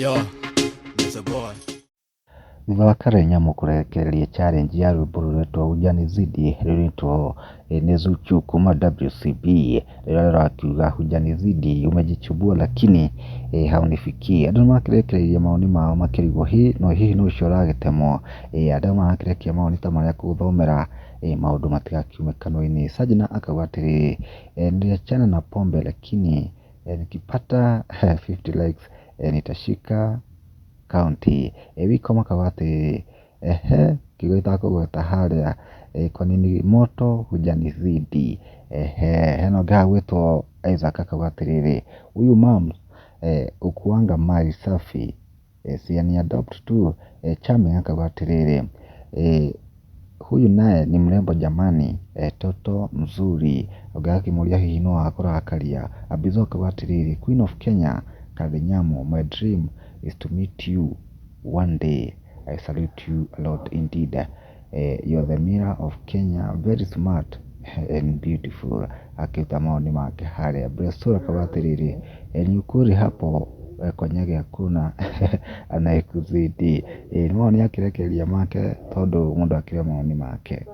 Yo, Mr. Boy. Thutha wa Karen Nyamu kũrekereria challenge ya rwĩmbo rũretwo Hujanizidi rũinĩtwo nĩ Zuchu kuma WCB, rũrĩa rũrakiuga hujanizidi umejichubua lakini haunifikii. Andũ nĩmakĩrekereirie mawoni mao makĩrigwo no hihi nũ ũcio ũragĩtemwo? Andũ marakĩrekia mawoni ta marĩa ngũgũthomera maũndũ matigakiume kanua-inĩ. Sajina akauga atĩrĩrĩ, niliachana na pombe lakini nikipata 50 likes nitashika kaunti. Wicom akauga atĩrĩrĩ, ehe kiugo itakũgweta harĩa, kwa nini moto hujanizidi? Ehe, hena ũngĩ haha ũgwĩtwo Isaac akauga atĩrĩrĩ, huyu mam ukuanga mali safi, si ani adopt tu. Charming akauga atĩrĩrĩ, huyu naye ni mrembo jamani, toto mzuri. Ũngĩ agakĩmũria hihi nũ wakũrakaria. Abizo akauga atĩrĩrĩ, Queen of Kenya Karen Nyamu, my dream is to meet you one day. I salute you a lot indeed. You're the mirror of Kenya, very smart and beautiful. Akĩruta mawoni make harĩa. Brestor akauga atĩrĩrĩ, ni ukweli hapo Konyege hakuna anayekuzidi. Nĩ mawoni akĩrekereria make tondũ mũndũ akĩrĩ o mawoni make.